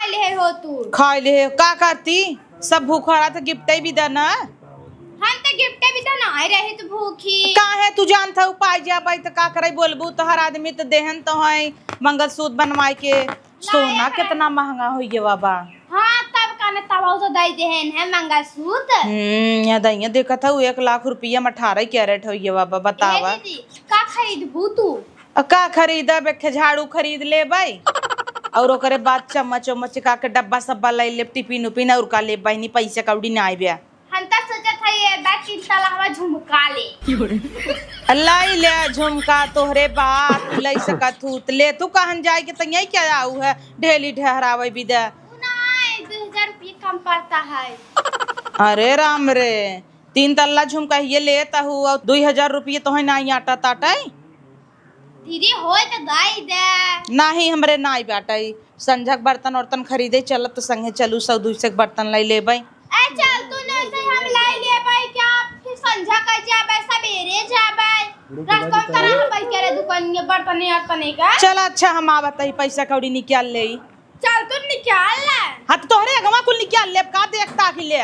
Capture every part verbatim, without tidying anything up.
ले हो तू। खाई ले, का करती? सब भूख रहा तो गिफ्ट भी देना। हम तो गिफ्ट भी तो ना रहे तो भूखी। काहे तू जानत हऊ पाई जाबै तो का करे बोलबू? तोहर आदमी तो देहन तो है मंगलसूत्र बनवाए के। सोना केतना महंगा होइ गया बाबा। हाँ, तब काने तब तो दई देहन है मंगलसूत्र। हम्म, या दइया देखत हऊ एक लाख रुपया में अठारह कैरेट होइ गया बाबा, बतावा। ए दीदी, का खरीदबू तू? अब का खरीदब, एक ठे झाड़ू खरीद लेबै और ओकरे बाद चम्मच उम्मच का के डब्बा सब्बा लै लेब, टिफिन उफिन, और का लेब बहिनी, पैसा कौड़ी नाई बा। हम त सोचत हई ए बार तीन तलहवा झुमका ले। लाई ले झुमका, तोहरे बात लै सकत हू त ले, तू कहन जाए के तैयार क्या आऊ है, ढेली ढहरावे बिदा। उ नाई, दो हजार रुपये कम पड़ता है। अरे राम रे, तीन तल्ला झुमका ये लेत हू और दुई हजार रुपये तोहे नाई आटा ताटै। दीदी, होय त दई दे। नाही, हमरे नाई बाटै। संझक बर्तन उर्तन खरीदे चलब त संगे चलू, सौ दुई सौ के बर्तन लै लेबै। ए, चल तू, नहीं से हम लै लेबै क्या? फिर संझा कर जाबै, सबेरे जाबै। रास्ता में तरह हम बैठ के रे दुकान में बर्तन यार तने का। चल अच्छा, हम आवत ही, पैसा कौड़ी निकाल लेई। चल तू निकाल ले। हाँ, त तोहरे अगवा कुल निकाल लेब, का देख ताकि ले।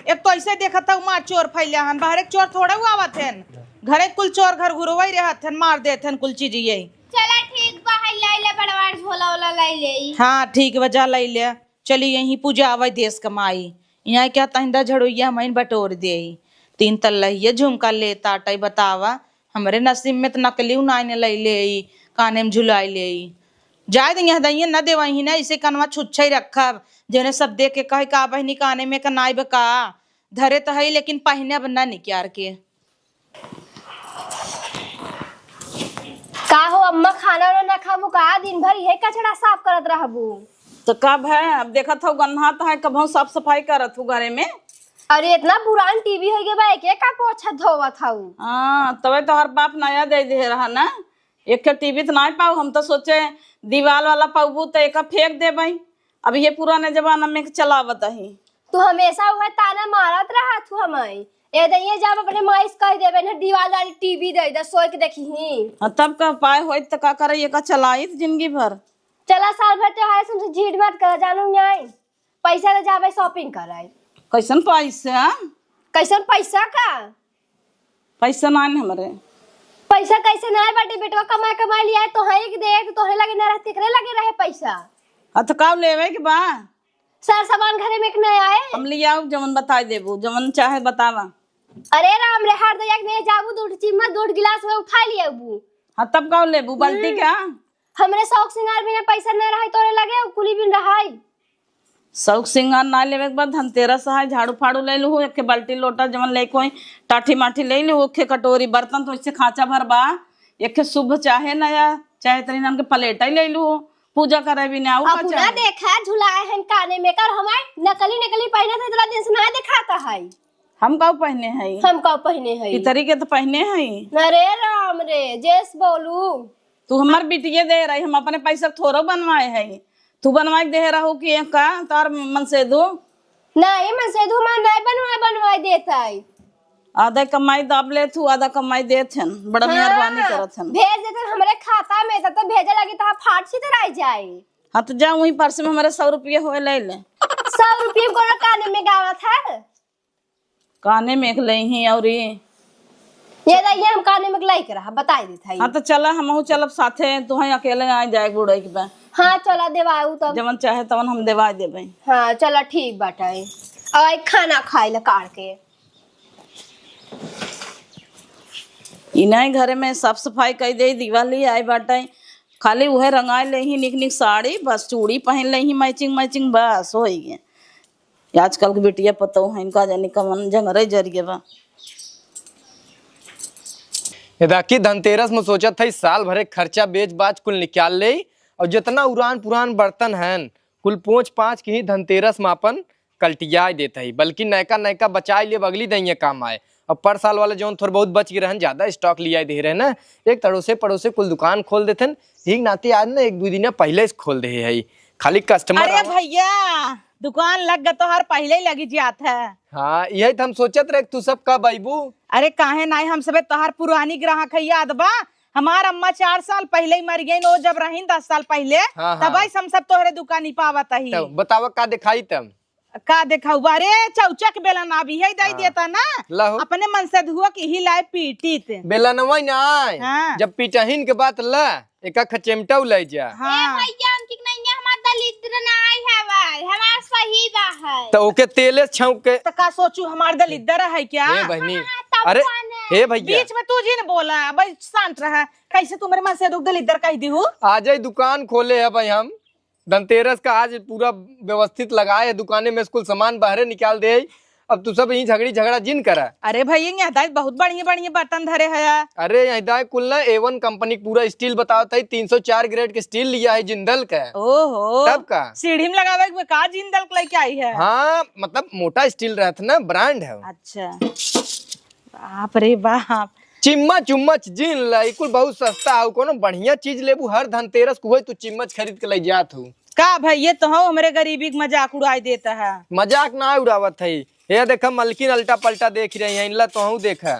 एक तो ऐसे देखत हऊ मार चोर फैले हन, बाहरे के चोर थोड़े आवत हन, घरे कुल चोर घर घुरवई रहत हन, मार देत हन कुल चीज ये। चला ठीक बा, है लै ले बड़वार झोला ओला लै ले। हाँ ठीक बा, जा लै ले। चली यहीं पूजा आवे देश कमाई, यहाँ क्या तहिंदा झड़ोइया हमइन बटोर देई। तीन तल्ला ये झुमका ले ताटै बतावा, हमरे नसीब में त नकली उनाई ने लै लेई, काने में झुलाई लेई। जाए दे, यहाँ दइये न देवही ना, इसे कनवा छुच्छे रखब, जेने सब देख के कहे का बहिनी काने में का नाई बा का, धरे त हई लेकिन पहिने अब न निक्यार के। का हो अम्मा, खाना वाना ना खाबू का? दिन भर इहे कचड़ा साफ करत रहबू। तो कब है, अब देखत हऊ गन्हात है, कबहू साफ सफाई करत हऊ घरे में। अरे इतना पुरान टीवी हो गया बा, एके का पोछत धोवत हऊ? हाँ, तबे तोहर बाप नया दे दे रहा ना, एक ठे टीवी त नाई पाऊ, हम तो सोचे दीवाल वाला पाऊबू त एका फेंक देबै। अब ये पुराने जमाना में चलावत ही। तू हमेशा उहे ताना मारत रहत हू हमई। ए दइये, जब अपने माई से कह देबे ना, दीवाल वाली टीवी दे दे, सोए के देखी। हाँ, तब का उपाय होइत त का करे, एका चलाइत जिंदगी भर। चला, साल भर त्योहार से हमसे झीट मत कर, जानू न्याय। पैसा ले जाबे shopping करे। कैसन पैसा? कैसन पैसा का? पैसा नाई न हमरे। पैसा कैसे नाई बाटे? बेटवा कमाई कमाई लिया है, तोहरे के दे, तो तोहरे लगे ना रहते, एकरे लगे रहे पैसा। हाँ, तो का लेवे के बा? सर सामान घरे में एक नया आए। हम लियाऊ, जवन बताई देबू, जवन चाहे बतावा। अरे राम रे, हर दइया के नहीं जाबू, दूध चिम्मच, दूध गिलास में उठा लियाबू। हाँ, तब का लेबू, बाल्टी हम्म। का? हमरे शौक सिंगार बिना पैसा ना रहे, तोरे लगे उ कुली बिन रहाई। शौक सिंगार ना लेवे के बाद धनतेरस है, झाड़ू फाड़ू ले लूहू, एक ठे बाल्टी लोटा जवन लेके होई, टाठी माठी ले लूहू, एक ठे कटोरी बर्तन तो इससे खांचा भर बा, एक ठे शुभ चाहे नया, चाहे तनी नाम के प्लेट ही ले लूहू, पूजा करे भी ना, उ का अपना चाहे? देखा झुलाए हैं काने में, कर हमार नकली नकली पहने थे, इतना दिन से ना दिखाता है। हम का पहने हैं? हम का पहने हैं? पितरी के तो पहने हैं। अरे राम रे, जेस बोलू। तू हमार बिटिये दे रही, हम अपने पैसा थोड़ो बनवाए हैं। तू बनवाए के दे रहू कि एक का तार मन से दू? नहीं, मन से दू मैं नहीं बनवाए, बनवाए देत है। आधा कमाई दाब लेत हू, आधा कमाई देत हन। बड़ा हाँ, मेहरबानी करत हन। भेज देत हन हमरे खाता में, तब तो भेजे लगी तो फाट छितराई जाए। हाँ, तो जा वहीं पर्स में हमारे सौ रुपये होए ले ले। सौ रुपये में कोनो काने में गावत है? काने में एक लेही और ये ये रहिए, हम काने में एक लाइक रहा, बताई देत है। हाँ, तो चला, हमहू चलब साथे, तू है अकेले आ जाए बुढ़ई के बा। हाँ, चला देवाऊ तब। जवन चाहे तवन हम देवा देबे। हाँ, चला ठीक बाटे। और खाना खाए ला काढ़ के। इन्हें घरे में साफ सफाई कई दे, दिवाली आए बाटे, खाली उहे रंगाए लेही निक निक साड़ी, बस चूड़ी पहन लेही matching matching, बस होई गए। आजकल के बिटिया पतोह हैं, इनका जाने कवन जंगरे जरिए बा। ये दाकी धनतेरस में सोचत है साल भरे खर्चा बेच बाच कुल निकाल ले, और जितना उरान पुरान बर्तन हैं कुल पोंछ पाँच के ही धनतेरस में अपन कल्टियाए देत है, बल्कि नयका नयका बचाए लेब, अगली दइया काम आए। अब पर साल वाला जौन थोड़ बहुत बच गए रहन, ज्यादा stock लियाए दे रहे ना, एक तड़ोसे पड़ोसे कुल दुकान खोल देथन। एक नाते आज ना एक दो दिन पहले से खोल दे है, खाली customer अरे आओ। भैया, दुकान लग गया तो हर पहले ही लगी जात है। हाँ, यही तो हम सोचत रहे, तू सब कब अइबू? अरे काहे नाई, हम सबे तोहार पुरानी ग्राहक है, याद बा? हमार अम्मा चार साल पहिले ही मर गईन, वो जब रहीन दस साल पहिले, हाँ, हाँ। तबहिं से हम सब तोहरे दुकानी पावत ही। तब बतावा का देखाई तब? का देखाऊ? अरे चौचक बेलन अभी है दे हाँ। देता ना। लहो। अपने मन से धुआ के ही लाए पीटीत। बेलनवा ना आए। हाँ। जब पीटहिन के बात ला, एका खचेमटऊ ले जा। हाँ। ए भैया, उनकी नहीं है, हमार दलिद्र ना आई है भाई, हमार सही बा है। तो ओके तेले छौंक के। तो का सोचू, हमार दलिद्र है क्या? ए बहनी, हाँ, तब अरे, कौन है? ए भैया। बीच में तू जी न बोला, भाई शांत रहा। कैसे तू मेरे मन से दुख दलिद्र कह दी हूँ? आज ही दुकान खोले है भाई हम, धनतेरस का आज पूरा व्यवस्थित लगाए है दुकाने में, कुल सामान बाहरे निकाल दे। अब तू सब यहीं झगड़ी झगड़ा जिन करा। अरे भैया, यहाँ दाई बहुत बढ़िया बढ़िया बर्तन धरे है। अरे यहाँ दाई कुल ना ए वन कंपनी के पूरा स्टील बतावत है, तीन सौ चार ग्रेड के स्टील लिया है जिंदल का। ओहो। तब का? सीढ़ी में लगावे के का जिंदल के लेके आई है? हाँ, मतलब मोटा स्टील रहत ना, ब्रांड है। अच्छा। बाप रे बाप। चिम्मच उम्मच जिन ला, ई कुल बहुत सस्ता हौ। कोनो बढ़िया चीज लेबू, हर धनतेरस को होई तू चिम्मच खरीद के ले जात हौ। का भैया, तो हो हमरे गरीबी के मजाक उड़ाई देता है। मजाक ना उड़ावत है। ये देखा मलकिन अल्टा पल्टा देख रही है, इनला तोहू देखा।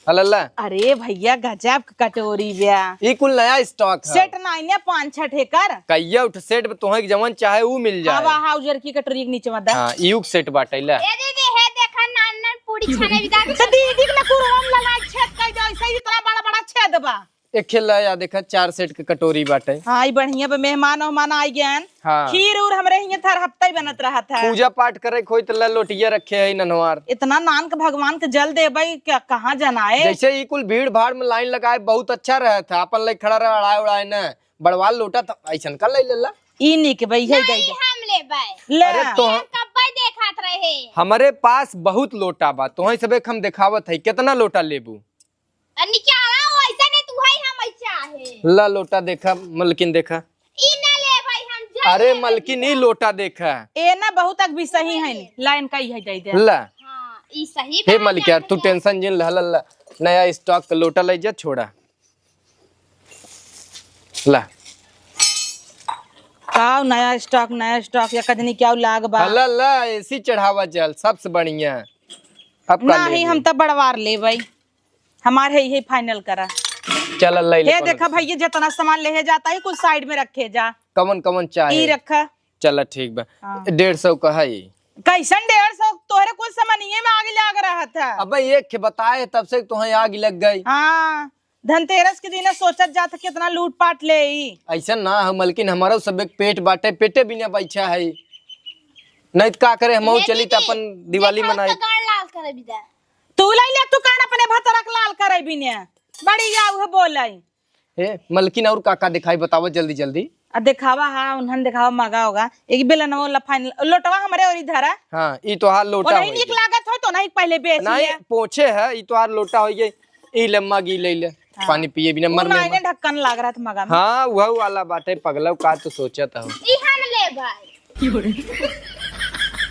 हलल्ला। अरे भैया, गजब के कटोरी ब्या। ई कुल नया स्टॉक है। सेट नाई ने पाँच छठ एकर। कहिया उठ सेट में तोहे के जवन चाहे ऊ मिल जाए। हवा हा उजर की कटोरी के नीचे में दा। हाँ, यूक सेट बाटे ला। ए दीदी, हे देखा नान नान पूरी छाने बिदा। तो दीदी के ना कुरवा में लगा छेद कर दे, ऐसे ही इतना बड़ा बड़ा छेद बा। एक खेला या देखा चार सेट के कटोरी बाटे। हाँ, ई बढ़िया बा, मेहमान ओहमान आई गयन। हाँ। खीर उर हमरे हियां हर हफ्ता ही बनत रहत है। पूजा पाठ करे के होई त ला लोटिया रखे है ननवार। इतना नान के भगवान के जल देबै, क्या कहाँ जनाए? जैसे ई कुल भीड़ भाड़ में लाइन लगाए बहुत अच्छा रहत है, अपन ले खड़ा रह, अड़ाए उड़ाए न, बड़वाल लोटा त ऐसन का ले लेला। ई निक बा, इहे नहीं, दे दे। हम लेबै। ले। अरे तो ये हम कब्बे देखात रहे। हमरे पास बहुत लोटा बा, तोहे सबे हम देखावत है, कितना लोटा लेबू? आ, निकाला, वैसे नहीं तू है, हम ऐसा है। ला लोटा देखा, मलकिन देखा। ई ना ले भाई, हम जा अरे ले मलकिन, ई लोटा देखा। ए ना बहुत अगबी सही है, ला इनका इहे दे दे। ला। हाँ, ई सही हे बात मलिकार, है तू भैया। टेंशन जिन ला, ला, ला। नया स्टॉक का लोटा ले जा, छोड़ा। ला। का नया स्टॉक, नया स्टॉक, या कजनी क्या लाग बा? ला, ला, एसी चढ़ावा जल, सबसे बढ़िया। अब का नहीं, लेबू? हम तो बड़वार लेबै। हमार है यही फाइनल करा। चल, ले ले, हे कौनो देखा दिक्कत भैया, जितना सामान लेहे जाता है, कुछ साइड में रखे जा। कवन, कवन चाहे? ई रखा। चल, ठीक बा। हाँ। डेढ़ सौ का है ई। कैसन डेढ़ सौ? तोहरे कुल सामानिये में आग लाग रहा था। अबे, एक के बताए, तब से तोहे आग लग गई। हाँ, धनतेरस के दिने सोचत जात, कितना लूट पाट ले ई। ऐसन ना हो, मलकिन, हमारो सब एक पेट बाटे, पेटे बिना बैठा है। नहीं त का करे, हम ले चली त दीदी, अपन दिवाली देखा मनाई। उसका गाल लाल करे बिदा। तू लाई ले, तू कान अपने भतरक लाल करे बिने। बड़ी या उहे बोलाई। ए, मलकिन, और का का दिखाई, बतावा जल्दी जल्दी। आ देखावा, हाँ, उन्हन देखावा, मगा होगा। एक बेलनवा वाला फाइनल, लोटवा हमरे ओरी धरा। हाँ, ई तोहार लोटा ओनही होई निक गई। लागत हो तो ओनही पहले बेच नहीं, लिया। पोछे है, ई तोहार लोटा होई गई। ई ले मग, ई ले ले। हाँ। पानी पिए बिना उ मर नाई मेहमान। ने ढक्कन लाग रहा था मगा में। हाँ, वह वाला बाटे, पगलव का तो सोचत हो। ई हम लेबै।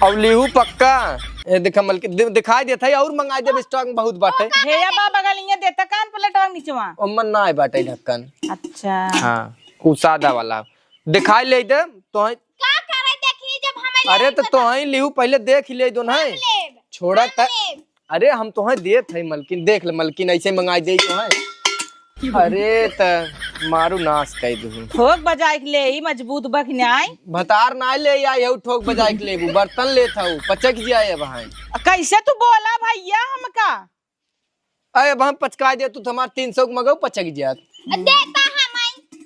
अब लिहू पक्का। ए, देखा मलकिन, दि-, दिखाई देत है, और मंगाई देब, स्टॉक में बहुत बाटे। हे या बा बगलिया देता कान पलटवा नीचवा। ओमन ना आए बाटे ढक्कन। अच्छा। हाँ, उ सादा वाला। दिखाई ले दे, तोहे का करे देखी जब हमारे अरे तो तोहे लिहू पहिले देख ले दो ना। हम लेब। छोड़ा हम त लेब। अरे हम तोहे देत है मलकिन, देख ले मलकिन, ऐसे मंगाई दे तोहे। अरे त मारू नाश कई दू। ठोक बजाए के ले ही मजबूत बखनाई। भतार ना ले आई हऊ ठोक बजाए के लेबू, बर्तन लेत हऊ, पचक जाए अब हाय। कैसे तू बोला भैया हमका? अरे अब हम पचका दे तू तो हमार तीन सौ के मगऊ पचक जात। देता हम आई।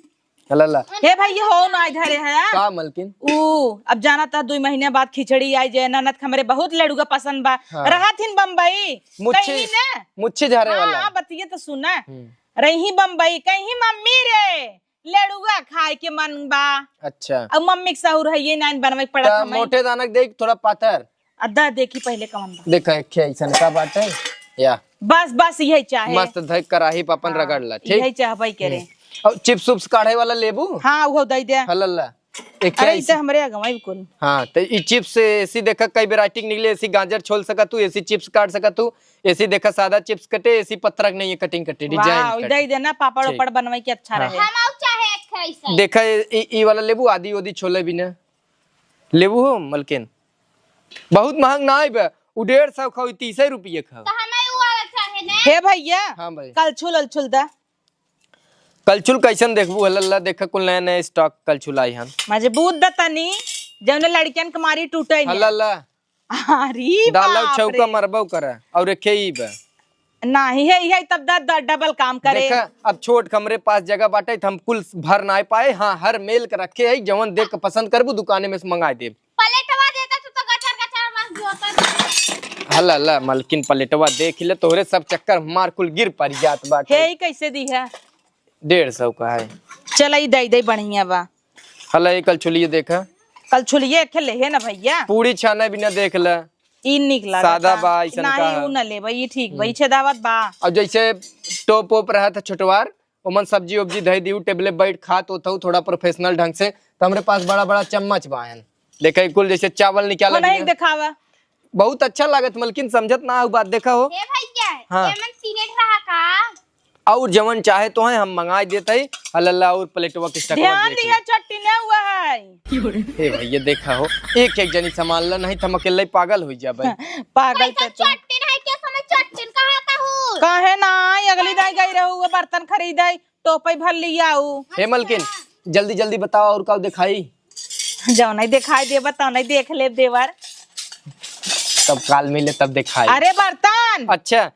हला ला। हे भाई, ये हो ना इधर है। का मलकिन? ऊ, अब जाना था, दुई महीने बाद खिचड़ी आई जे, ननद के हमरे बहुत लड़ुआ पसंद बा। हाँ। रहत हिन बम्बई। मुच्छी, कहीं ना। मुच्छी झारे हाँ, वाला। हाँ, बतिये तो सुना। हम्म। रही बम्बई, कहीं मम्मी रे, लड़ुआ खाए के मन बा। अच्छा। अब मम्मी के सहूर है, ये नाइन बनवे के पड़त त हमें। मोटे दानक देख, थोड़ा पातर। अद्दा देखी पहले कवन बा। देखा, एक ठे ऐसन का बाटे, या। बस, बस, यही चाहे। मस्त धइ कराही पे अपन हाँ, रगड़ ला, ठीक? यही चाहबई करे। हम्म। और चिप्स उप्स काढ़े वाला लेबू? हाँ, वो दे दे। हलल्ला। एक अरे, ऐसी इसे हमरे अगवा बिल्कुल। हाँ, तो ई चिप्स से ऐसी देखा, कई वैरायटी के निकले, ऐसी गाजर छोल सकत तू, ऐसी चिप्स काट सकत तू, ऐसी देखा, सादा चिप्स कटे, ऐसी पत्रक नहीं है, कटिंग कटे, डिजाइन वाह, कटे। दे देना, पापड़ ठीक। ओपड़ बनवाई के अच्छा हाँ। रहे। हम आउ चाहे एक ठे ऐसा। देखा, ई, ई, ई वाला लेबू, आदि ओदी छोले भी ना। लेबू हो, मलकिन? बहुत महंग ना आइबे, उ डेढ़ सौ खाओ, तीसे रुपये खाओ। तो हमें वो वाला चाहे ना। हे भैया, हाँ भाई। कलछुल अलछुल दा। कलछुल कैसन देखबू? हल्ला, देखा कुल नया नया stock कलछुल आई हन। मजबूत द तनी, जौने लड़कियन के मारी टूटे ने। हल्ला, अरे डाला बाप चौका रे। मरबो करे, और एके ही बा। नाही है, यही तब द, द, double काम करे। देखा, अब छोट हमरे पास जगह बाटे, त हम कुल भर नाय पाए। हाँ, हर मेल के रखे है, जवन देख के पसंद करबू, दुकाने में से मंगाए देब। प्लेटवा देता तो, तो गचर गचर रस जोतत। हला, ला, मलकिन प्लेटवा देख ले, तोहरे सब चक्कर मार कुल गिर पड़ जात बाटे। हे, ई कैसे दी है? डेढ़ सौ का है। चला, ई दे दे, बढ़िया बा। हला, ई कलछुलिए देखा। कलछुलिए एक ठे लेहे ना भैया। पूड़ी छाने बिना देख ले। ई निक लागता। सादा बा, अइसन नाही, का है? ऊ ना लेबा, ई ठीक बा, ई हम्म। छेदावत बा। और जैसे टोप ओप रहत है छोटवार, ओमन सब्जी उब्जी धई दिउ, टेबले बैठ खात होत हऊ थोड़ा professional ढंग से, तो हमरे पास बड़ा बड़ा चम्मच बायन। देखा, ई कुल जैसे चावल निकाल होना एक दिया। देखावा। बहुत अच्छा लागत, मलकिन समझत ना हो बात, देखा हो। हे भैया, हाँ। एमन तीन रहा का? और जवन चाहे तो है, हम मंगाए देत हई। हलल्ला और प्लेटवा के स्टकवा ध्यान देख ले। दिया, चट्टी ना हुआ है। हे भैया, देखा हो, एक एक जनी सामान ला, नहीं त हम अकेले पागल हो जाबे। पागल कैसन तो तू। चट्टिन है, के समय चट्टिन कहा था हो? काहे ना, अगली दाई गई रहू, वो बर्तन खरीदे, टोपई भर लिया ऊ। हे मलकिन, जल्दी जल्दी बताओ और का दिखाई? जौन नहीं दिखाई देबा, तौन नहीं देख लेब देवर। तब काल मिले तब दिखाई। अरे बर्तन। अच्छा,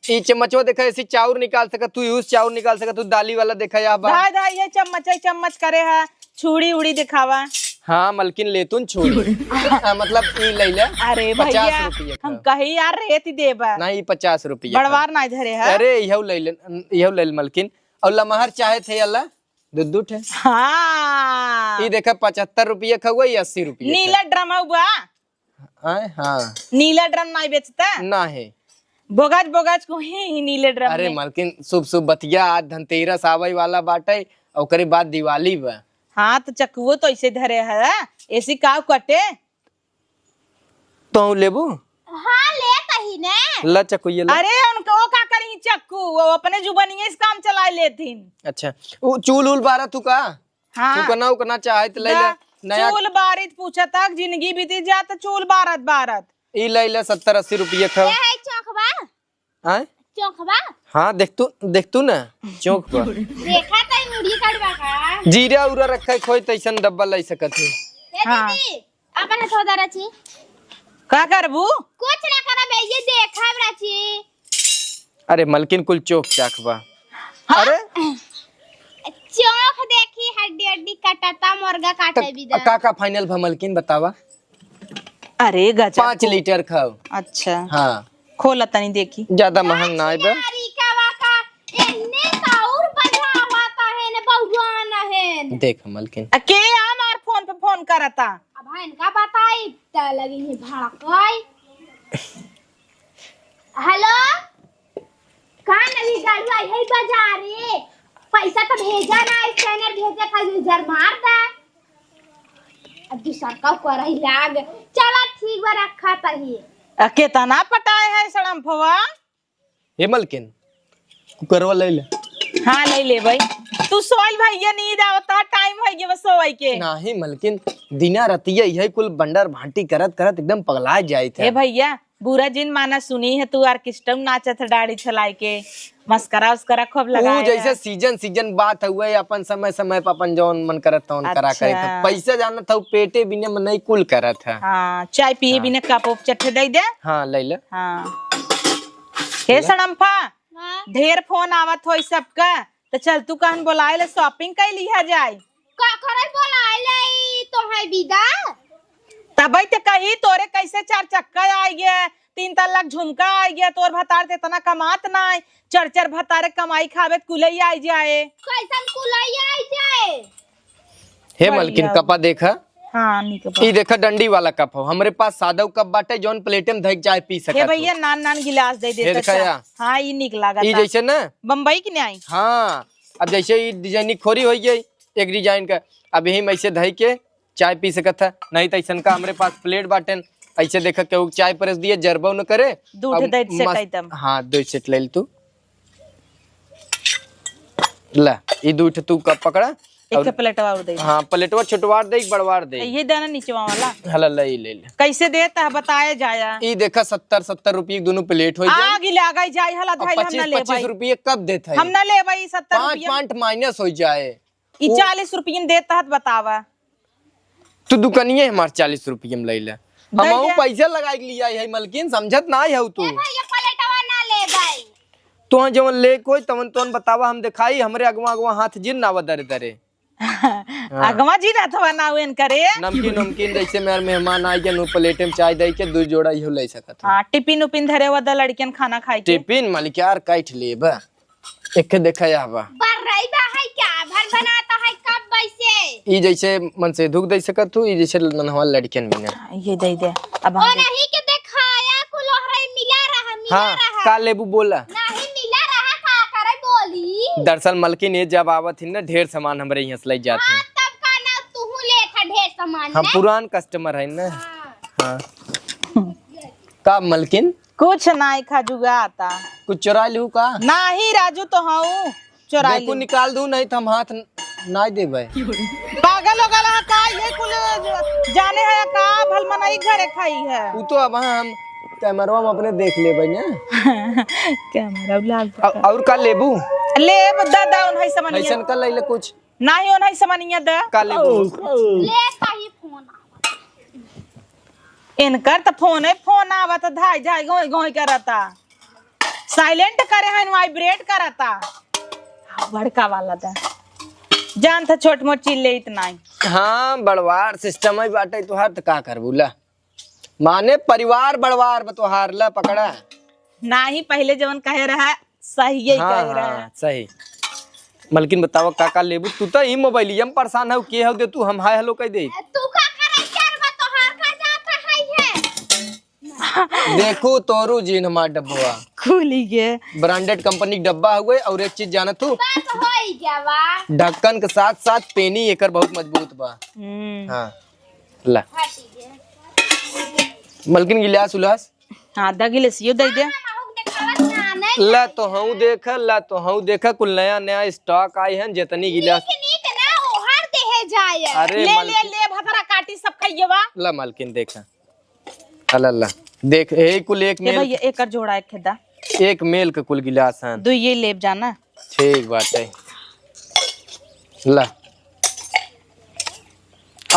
ई चम्मचवा देखा, ऐसे चाउर निकाल सकत तू, use चाउर निकाल सकत तू, दाली वाला देखा या बा। धाय धाय ये चम्मच, ये चम्मच करे है, छुड़ी उड़ी दिखावा। हाँ, मलकिन ले तू न छुड़ी। आ, मतलब ई ले ले। अरे पचास भैया, रुपये का। हम कही यार रेत देबा। नहीं, पचास रुपये का। बड़वार ना धरे है। अरे, इहौ ले ले, इहौ ले ले मलकिन। और लमहर चाहे थे अल्ला, दू दू ठे। हाँ। ई देखा, पचहत्तर रुपये का हुआ, ई अस्सी रुपये का। नीला ड्रम हुआ। आय, हाँ। नीला ड्रम नाई बेचता? ना है। बोगज, बोगज को ही, ही नीले ड्रम अरे में। मलकिन, शुभ शुभ बतिया, आज धनतेरस आवे वाला बाटे, ओकरे बाद दिवाली बा। हाँ, तो चक्कुओ तो ऐसे धरे है, ऐसी काव कटे? तो लेबू? हाँ, ले तही ने। ला चक्कू, ये ला। अरे, उनको वो का करी चक्कू, वो अपने जुबानिये से काम चलाए लेथिन। अच्छा, वो चूल उल बारा तू का? हाँ। फूकना उकना चाहे त ले ले। दा, नया चूल बारित पूछा तक जिंदगी बीती जात, चूल बारत बारत। ई ले ले सत्तर अस्सी रुपये का। ये है चोखबा? आय? चोखबा? हाँ, देख तू, देख तू ना, चोख बा। देखा तई मुड़ी कड़वा का। जीरा उरा रखा है, खोई तैसन डब्बा ले सकत है। ए हाँ। दीदी, अपन हाथ धरा छी। का करबू? कुछ ना करब, ये देखब राची। अरे मलकिन, कुल चोख चाख बा। हाँ? अरे चोख देखी, हड्डी हड्डी कटाता, मुर्गा त काटे बिदा। का का final भा मलकिन, बतावा? अरे गजब। पाँच लीटर खाओ। अच्छा। हाँ। खोला तनी देखी। ज्यादा महंग ना आइबे। यारी का वाका, एन्ने का और बढ़ावा ता है न बउआन है न। देख मलकिन। आ, के हमार फोन पे फोन करता? अब है इनका बताई, त लगी है भड़काई। हेलो, का नवी गाड़ू आई है बाजारे? पैसा तो भेजा ना, scanner भेजे का user मार दा। अब दूसर का करही लाग। चला ठीक बा, रखा तही। आ, केतना पटाए है सड़म्फवा? हे मलकिन, कुकरवा ले ले। हाँ, ले ले भाई। तू सोइल भैया, नींद आवता, time होइ गया बस सोए के। नाही मलकिन, दिना रतिया यही कुल बंडर भांटी करत करत एकदम पगला जाइत है। ए भैया, बुरा जिन माना, सुनी है तू orchestra में नाचत है दाढ़ी छलाई के, मस्करा उसकरा खूब ऊ लगाए जैसे है। Season season बात हुए, अपन समय समय पर अपन जौन मन करत तौन करा अच्छा। करे। तो पैसा जानत हऊ, पेटे बिना मन नहीं कुल करत है। हाँ, चाय पिए हाँ। बिना कप उप चट्टे दे दे। हाँ, ले ले। हाँ। हे ला। सड़म्फा, हाँ। ढेर फोन आवत होई सबका, तो चल तू कहन बोलाए ले, shopping कर लिया जाए। का करे बोलाए ले ई तो है विदा? तबई ते कही तोरे कैसे चार चक्का आइ गया, तीन तल्ला झुमका आइ गया, तोर भतार ते इतना कमात नाय, चर चर भतारे कमाई खावे त कुलई आइ जाए। कैसन कुलई आइ जाए? हे बढ़िया। मलकिन, कपा देखा। हाँ, निक बा। ई देखा, डंडी वाला कप हो। हमरे पास सादा कप बाटे, जौन प्लेटे में धइक चाय पी सकत हे हो। भैया, नान नान गिलास दे ये देता देखा चाय। या। हाँ, ई निक लागत ई बा। जैसे ना बम्बई की नहीं आई? हाँ, अब जैसे ई design खोरी होइ गई, एक design का, अब यही में ऐसे धई के चाय पी सकत है। नहीं तो ऐसन का हमरे पास प्लेट बाटेन, ऐसे देखा केहू चाय परोस दिए, जरबो न करे। दूध अब दे से मस्त, कई तम। हाँ, दो सेट ले ले तू। ला, ई दू ठे तू कप पकड़ा, एक और ठे प्लेटवा और दे दे। हाँ, प्लेटवा छोटवार दे, एक बड़वार दे। ये देना निचवा वाला। हला, ले, ले, ले। कैसे देता है, बताया जाया। ई देखा, सत्तर, सत्तर रुपये की दोनों प्लेट हो जाए। आग ही लागा जाए, हला और धाइल हम पच्चीस, ना ले पच्चीस भाई। रुपये कब देता है? हम ना ले भाई, सत्तर पाँच रुपये। पाँच माइनस हो जाए। ई वो चालीस रुपये में देता है, बतावा। तू दुकानिये हमार चालीस रुपये में ले ले। हम दे आऊ दे। पैसा लगा के लिया है मलकिन, समझत ना है तू। ए भैया, प्लेटवा ना ले भाई। तोहन जवन लेक होई, तवन तोहन बतावा, हम देखाई, हमरे अगवा अगवा हाथ जिन नावा दरे दरे। हाँ। अगवा जिन हथवा ना उन करे। नमकीन उमकीन जैसे मेहर मेहमान आई गन, उ प्लेटे में चाय दे के दू जोड़ा इहो ले सकत हो। हाँ, टिफिन उपिन धरे हुआ द लड़कियन खाना खाए के। टिफिन मालिक यार काट लेबा। एक देखा या बा। बर्रई बा है क्या? भर बनाता है कब वैसे? ई जैसे मन से धुक दे सकत हूँ, ई जैसे नन्हवा लड़कियन में ना। ये दे दे। अब ओ हम नहीं के देखाया, कुल ओहरे मिला रहा, मिला हाँ, रहा। का लेबू बोला? नहीं मिला रहा, का करे बोली? दरअसल मलकिन ये जब आवत ही ना, ढेर सामान हमरे यहाँ से ले जात हाँ, ही। तब का ना तू ले था ढेर सामान हम ने? पुरान कस्टमर है ना। हाँ। हाँ। का मलकिन? कुछ नाई खा जुगाता। कुछ चोरा लिहू का? नाही राजू तो हऊ, चोरा देखू लिहू। निकाल दू, नहीं तो हम हाथ न-, नाई देबे। पागल हो गला है का? ये कुल जाने है का? भल मनई घरे खाई है। उ तो अब हम कैमरवा में अपने देख लेबे ना। कैमरा लाग अ-, और का लेबू? लेब दादा, उन्हई समनिया। ऐसन का ले ले कुछ? नाही, उन्हई समनिया द। का लेबू? ले कहीं फोन आवत। इनकर त फोन है, फोन आवत, धाई धाई गोई गोई करता। साइलेंट करे हैं, वाइब्रेट करता। बड़का वाला द। जान था छोट मोट चीज ले इतना ही। हाँ, बड़वार सिस्टम है बाटे तुहार, त का करबू ला। माने परिवार बड़वार बा तोहार, ला पकड़ा। नाही, पहिले जवन कहे रहा, सही यही हाँ, कहे रहा। हाँ, सही। मलकिन बतावा का का लेबू? तू तो ई मोबाइलिया में परेशान हऊ, के हऊ दे तू, हम हाय हेलो कह दे। तू का करे यार, बा तोहार का जाता है ये? देखू तोरू जीन हमार डब्बवा। खुली गे। ब्रांडेड कंपनी के डब्बा हुए, और एक चीज जानत हू? बस होई गया बा। ढक्कन के साथ साथ पेनी एकर बहुत मजबूत बा। हम्म। हाँ। ला। मलकिन गिलास उलास? हाँ, द गिलासियो दे दे। ला तो हूँ देख, ला तो हूँ देख, कुल नया नया स्टॉक आई है, जितनी गिलास। नीक नीक ना ओहर देहे जाए। अरे ले, मलकिन। ले, ले, भतरा काटी सब खाइए बा। ला मलकिन देख। अला ला। देख, ए कुल एक ए मेल। भैया, एकर जोड़ा एक खेदा। एक मेल के कुल गिलास हैं। दो ये लेब जाना। ठीक बाटे। ला।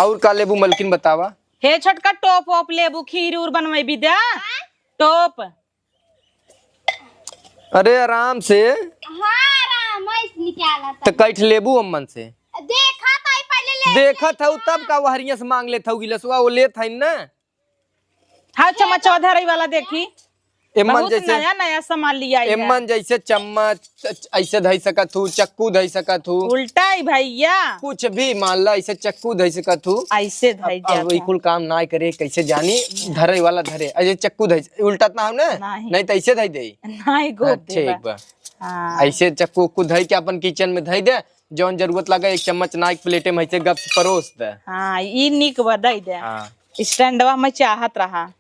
और का लेबू मलकिन बतावा? हे छोटका, टोप वोप लेबू, खीर उर बनवेबी द्या? टोप। अरे आराम से। हाँ, आराम है, निकाला त था। कैठ लेबू अम्मन से? देखा था, पहले ले देखत हऊ तब का वहरिया से मांग लेत हऊ गिलसवा, वो लेत हईन ना। हाँ, चम्मच धरे वाला देखी। एमन बहुत जैसे, नया नया सामान लिया है। एमन जैसे चम्मच, च-, ऐसे धई सकत हूँ, चक्कू धई सकत हूँ। उल्टा ही भैया। कुछ भी मान ला, ऐसे चक्कू धई सकत हूँ। ऐसे धई अब, अब जाता। ई कुल काम ना करे, कैसे जानी? धरे वाला धरे, ऐसे चक्कू धई, उल्टा त ना हो ना? नहीं। नहीं तो ऐसे धई दे। नहीं, हाँ, गोद देबा। ठीक बा। हाँ। ऐसे चक्कू उक्कू धई के अपन किचन में धई दे, जौन जरूरत लगे एक चम्मच ना एक प्लेटे में ऐसे गप से परोस दे। हाँ, ई निक बा, दई दे। हाँ। स्टैंडवा में चाहत रहा।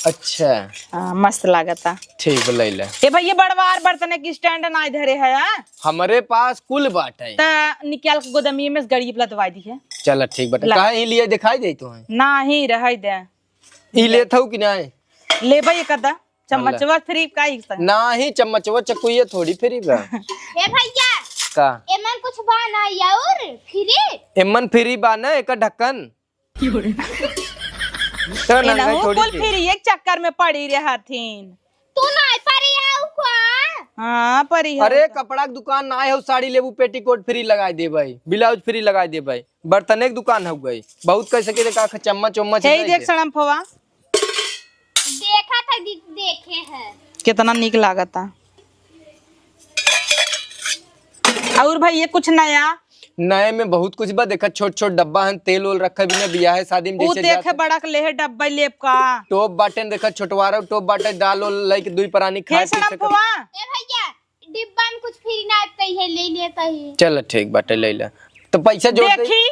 अच्छा। हाँ, मस्त लागता। ठीक बा, ले ले। ए भैया, बड़वार बर्तन के स्टैंड ना धरे है, हाँ? हमरे पास कुल बाटे। त निकाल के गोदमिये में से गड़ी लदवाई दी है। चल, ठीक बाटे। ला। काहे ही लिए दिखाई दे तो है? नाही, रहे दे। ई लेत हऊ कि नाही? लेबे एक आधा। चम्मचवा फ्री का एक संग? नाही, चम्मचवा चकुइया थोड़ी फ्री बा। ए भैया। का? एमन कुछ बा ना और फ्री? एमन फ्री बा ना, एक ढक्कन। तो ए ना, नंगा वो थोड़ी कुल सी। फ्री एक चक्कर में पड़ी रहथिन। तू ना परी आऊ का? हाँ, परी है अरे, तो। कपड़ा के दुकान ना हो, साड़ी लेबू, पेटीकोट फ्री लगाई देबे, ब्लाउज फ्री लगाई देबे, बर्तने के दुकान हो गई, बहुत कह सके का चम्मच उम्मच हे ही दे देख दे। सड़म्फवा। देखा था दीदी, देखे है। कितना नीक लागता। और भाई, ये कुछ नया? नए में बहुत कुछ बा। देखा, छोट छोट डब्बा हन, तेल ओल रखे बिना बियाहे शादी में ऊ जैसे देखे जात। बड़ा के लेहे डब्बा लेब का? टोप बाटे न, देखा, छोटवारा टोप बाटे, दाल ओल लइके दुई परानी खाए हे पी सकत। सड़म्फवा। ए भैया, डिब्बा में कुछ फ्री ना आते है, ले लेता ही। चल, ठीक बाटे, ले ले। तो पैसा जोड़ दे। देखी।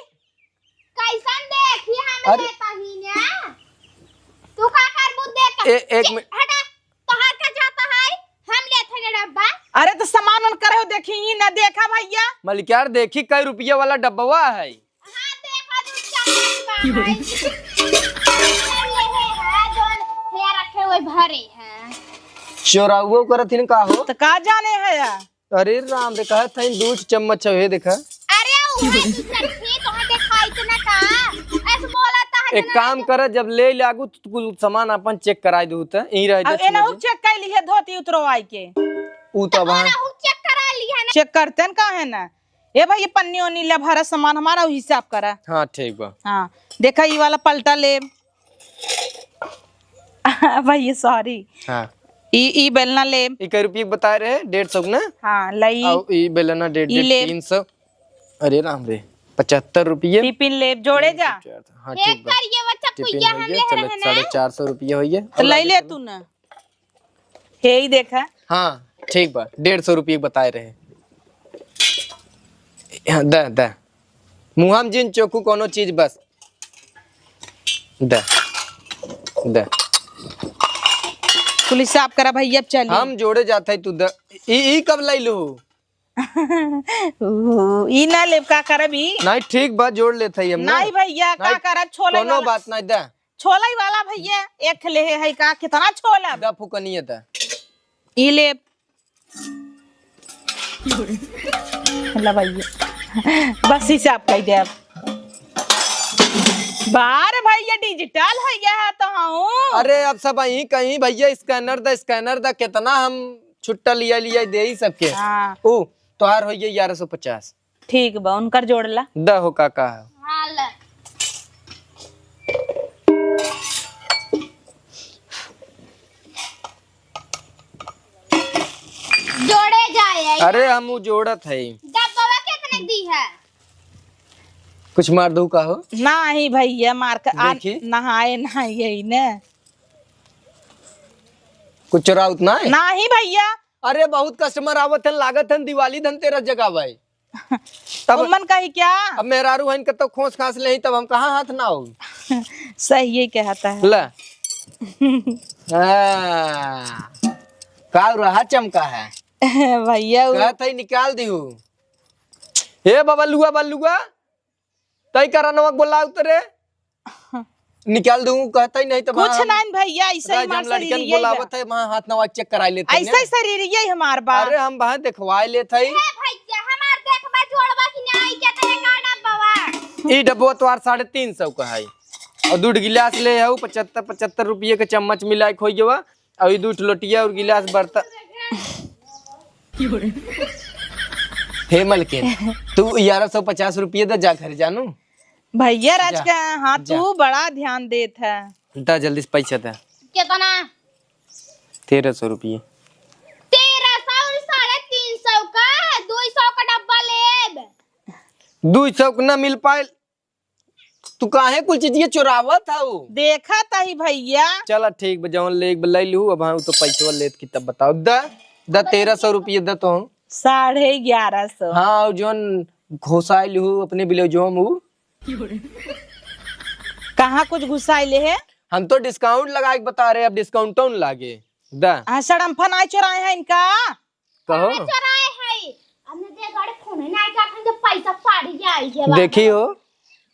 कैसन देखी हम अरे। लेता ही ना? तू का करबू देख? ए, एक चि-, मिनट। हटा, तोहार का जाता है? हम लेते हैं डब्बा। अरे तो सामान उन करे हो, देखी ही ना, देखा भैया। मलिकार, देखी कई रुपया वाला डब्बवा है। हाँ, देखा, दू चम्मच बा है। ये है, है, जोन है रखे हुए भरे हैं। चोराउओ करत हिन का हो? तो का जाने है यार? अरे राम रे, कहत हईन दू चम्मच है, देखा। अरे, उहे दू चम्मच, तोहे देखाइत ना का? ऐसे बोला था एक ना काम कर, जब ले लागू तो कुल सामान अपन चेक कराई दू, त यहीं रह जा, अब एनहु चेक कर लिहे धोती उतरवाई के। ऊ तो अब हाँ। चेक करा लिहे ना। चेक करते न का है ना? ए भाई, ये पन्नी ओन्नी ले भरा सामान हमारा, ऊ हिसाब करा। हाँ, ठीक बा। हाँ, देखा, ई वाला पलटा ले। भैया, सॉरी। हाँ। ई, ई बेलना ले। ई कै रुपये के बताए रहे? डेढ़ सौ के ना? हाँ, लई। आओ, ई बेलना डेढ़, ई डेढ़, ले। तीन सौ। अरे राम रे, पचहत्तर रुपये। टिफिन ले, जोड़े जा। हाँ, एक ठीक बा। कर ये बच्चा टिफिन कुइया हो हम गया, ले चलो, रहे ना। साढ़े चार सौ रुपये हो गए। तो अब लई लागे ले चलो। तू ना। हे ही देखा। हाँ, ठीक बा, डेढ़ सौ रुपये बताए रहे। हाँ, द, द। मुँह में जिन चोकू कोनो चीज बस। द, द। पुलिस साफ करा भैया, अब चली। हम जोड़े जात है, तू द। ई, ई कब लैलू? ऊ, ई ना लेब, का करब ई? नहीं, ठीक बा, जोड़ लेत है हम ना। नहीं भैया, का नहीं, करब? छोले कोनो वाला। बात नहीं, द। छोलई वाला भैया, एक लेहे है का, कितना छोलब? द फुकनिया द। ई लेब। ला भैया, बस हिसाब कई देब। बार भैया, डिजिटल हो गया है तो हूँ। अरे, अब सब यहीं कहीं भैया, स्कैनर द, स्कैनर द, कितना हम छुट्टा लिया, लिया दे ही सबके। हाँ। ऊ, तोहार हो गया ग्यारह सौ पचास। ठीक बा, उनकर जोड़ला। द हो काका। हाँ, ल। जोड़े जाए। अरे, हम ऊ जोड़त है। डब्बा कितने दी है? कुछ मार दू का हो? नाही भैया, मार के आ, देखी। नहाए नाही यही ने। कुछ चोराउत ना है? नाही भैया। अरे, बहुत कस्टमर आवत है, लागत है दिवाली धनतेरस जगह भाई। तब उमन कही क्या? अब मेहरारू हन के तो खोस खास लेही, तब हम कहाँ हाथ ना हो। सही ये कहता है। ला। हाँ। का रहा चमका है? भैया वो कहत है निकाल दिहू। हे बबलुआ, बल्लुआ, तई का रनवा बोला उतरे। निकाल दूँ, कहता ही नहीं तो कुछ वहाँ नहीं भैया, ऐसे ही राज हम मार लड़कन शरीर यही बोलावत बा। है, वहाँ हाथ नवा चेक कराई लेते हैं। ऐसे ही शरीर यही हमार बा। अरे हम वहाँ देखवाए लेत है। ए भैया, हमार देखबा जोड़बा कि नहीं, के तेरे गाड़ा बाबा। ई डब्बो तोहार साढ़े तीन सौ का है। और दूध गिलास ले हऊ, पचहत्तर, पचहत्तर रुपये के चम्मच मिला के खोई गवा। और ई दूध लोटिया और गिलास बर्तन। हे मलकिन, तू ग्यारह सौ पचास रुपये दे जा घर जानू। भैया राज जा, का हाँ, जा। तू बड़ा ध्यान देत है। दा जल्दी से पैसा दा। कितना? तेरह सौ रुपये। तेरह सौ और साढ़े तीन सौ का, दो सौ का डब्बा लेब। दो सौ का ना मिल पाए, तू काहे कुल चीज ये चुरावत हऊ? देखत ही भैया। चला ठीक बा, जवन ले, ले लू, अब हम तो पैसवा लेत की तब बताओ। दा, दा तेरह सौ रुपये दा तो हम। साढ़े ग्यारह सौ। हाँ, और जौन घुसाइल हूँ अपने ब्लाउजवा में उ। कहाँ कुछ घुसाइले है? हम तो डिस्काउंट लगा के बता रहे, अब डिस्काउंट कौन लागे? दा। हाँ, सड़म्फा नाई चोराए हैं इनका। कहो। कहाँ चोराए हैं? हमने दे गाड़ी फोन ही नाई का, हम जब पैसा पाड़ी जाए ये वाला। देखी हो।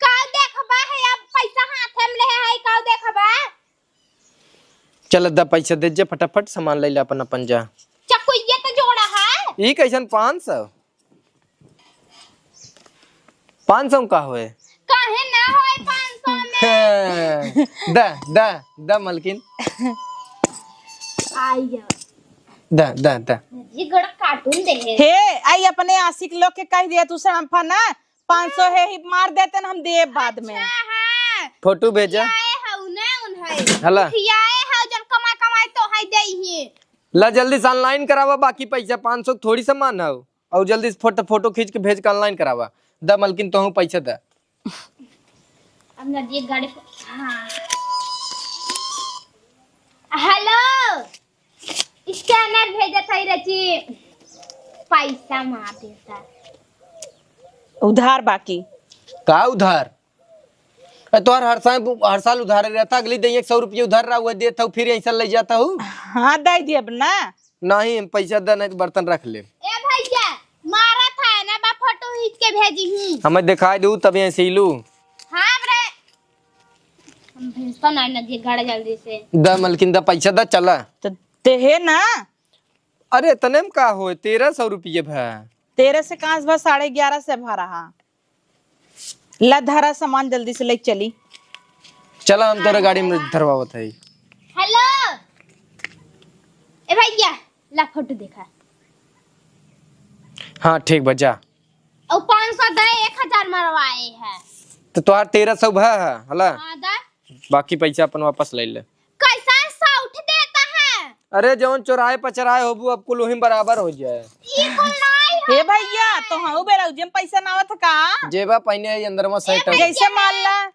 काउ देखबा है, अब पैसा हाथे में ले है, काउ देखबा? चल, दा पैसा दे जे, फटाफट सामान ले ले अपन, अपन जा। चकुइया तो जोड़ा है। ई कैसन पाँच सौ? पाँच सौ का होए? काहे ना होए पाँच सौ में? दा, दा, दा मलकिन। आइया। दा, दा, दा। ये गड़ा कार्टून दे है। हे, आई अपने आशिक लोग के कह दिया, तू सड़म्फा ना, पाँच सौ है ही मार देते न, हम देब बाद में। अच्छा, हाँ। फोटो भेजा। खियाए हऊ ना उन्हें। हला। खियाए हऊ जन कमा कमाए तो है दे ही। ला जल्दी से online करावा, बाकी पैसा पाँच सौ थोड़ी सामान हऊ। और जल्दी से फोटो, फोटो खींच के भेज के online करावा। दा मलकिन तोहू पैसा दा। अब नदी गाड़ी पर, हाँ। हेलो। स्कैनर भेजत हई रची, पैसा मार देता। उधार बाकी। का उधार? ए, तोहर हर साल, हर साल उधार रहता, अगली दिन एक सौ रुपये उधार रहा, वह देता हूँ, फिर ऐसा ले जाता हूँ। हाँ, दे दिए अब ना। नहीं, हम पैसा दे, नहीं तो बर्तन रख ले। ए भैया, मारत है ना बा, फोटो खींच के भेजी हूँ। हमें दिखाई दू, तब यहाँ से लू। हाँ रे, हम भेजता ना, ना दिए गाड़ा जल्दी से। द मलकिन, द पैसा द, चला। तो देहे ना। अरे, इतने में का होए, तेरह सौ रुपये भा। तेरह से कहाँ से भा, साढ़े ग्यारह से भा रहा। ला धरा सामान जल्दी से लेके चली। चला, हम तोरे गाड़ी में धरवावत है। हेलो, ए भैया, ला फोटो देखा। हाँ, ठीक बा, जा। और पाँच सौ दे, एक हजार मरवाए है। तो तोहार तेरह सौ भा है, हला? हाँ, दा। बाकी पैसा अपन वापस ले ले। कैसा साउथ देता है? अरे, जौन चोराए पचराए होबू, अब कुल वही बराबर हो जाए। ई कुल नाई हे है। भैया, तो हाँ बेरा उज्जैन पैसा ना आवत का? जेबा पहिने है अंदर में ए सेट है। भैया। जैसे मान ला।